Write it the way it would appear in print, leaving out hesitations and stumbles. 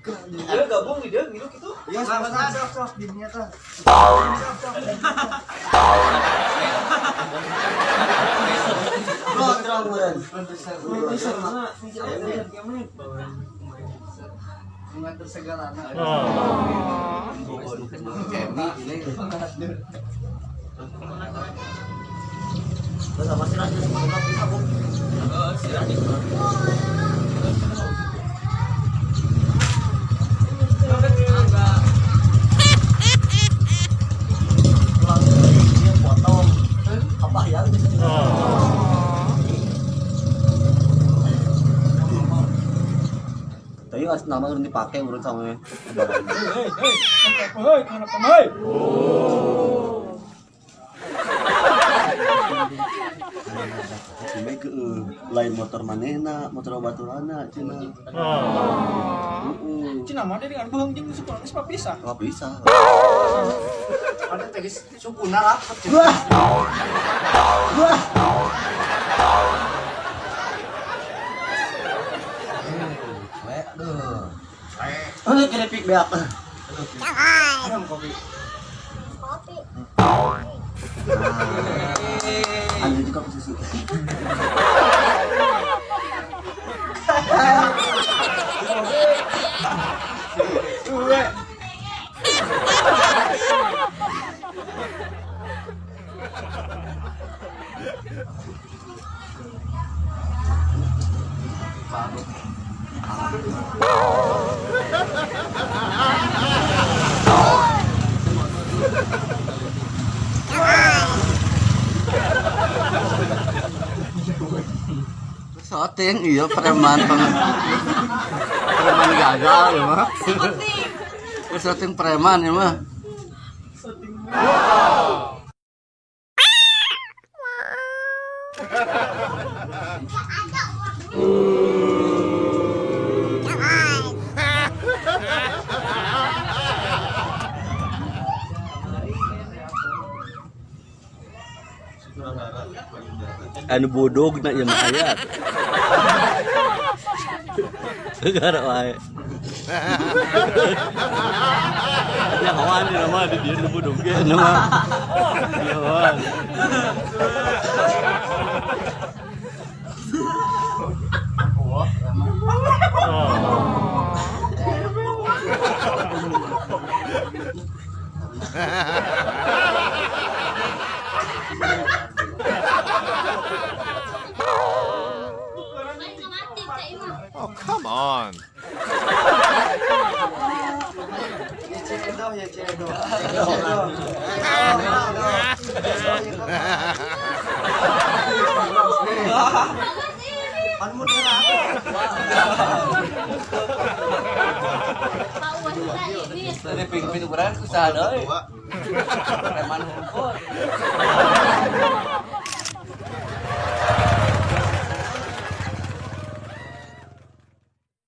Dia gabung di dia gitu gitu. Ya, sok sok sok di dinya tah. Kontrol meureun. Mengatur segalana. Terus sama si Rajis bisa, Bu. Dia potong. Apa ya? Tapi harus nama urun dipakai urun sama. Hei, kenapa hei? Cuma ke lain motor manehna, motor baturana cenah. Heeh. Cina mah dia dengan bohong jeung sukuna geus papisah. Nggak bisa. Ada teh geus sukuna rapet. Wah. Wah. Aduh. Oh, keripik beak. Minum kopi. Kopi. Ada juga kopi susu. Soting iya preman preman gagal ya mah. Soting preman ya mah. Anu bodog na ieu mah aya. Gara wae. Ya kawan di nama di dia nu bodog ge nama. Ya kawan. Oh, come on. Ya Cedo ya Cedo. Pan mun Dari ping-ping ukuran susah deui. Preman hukum.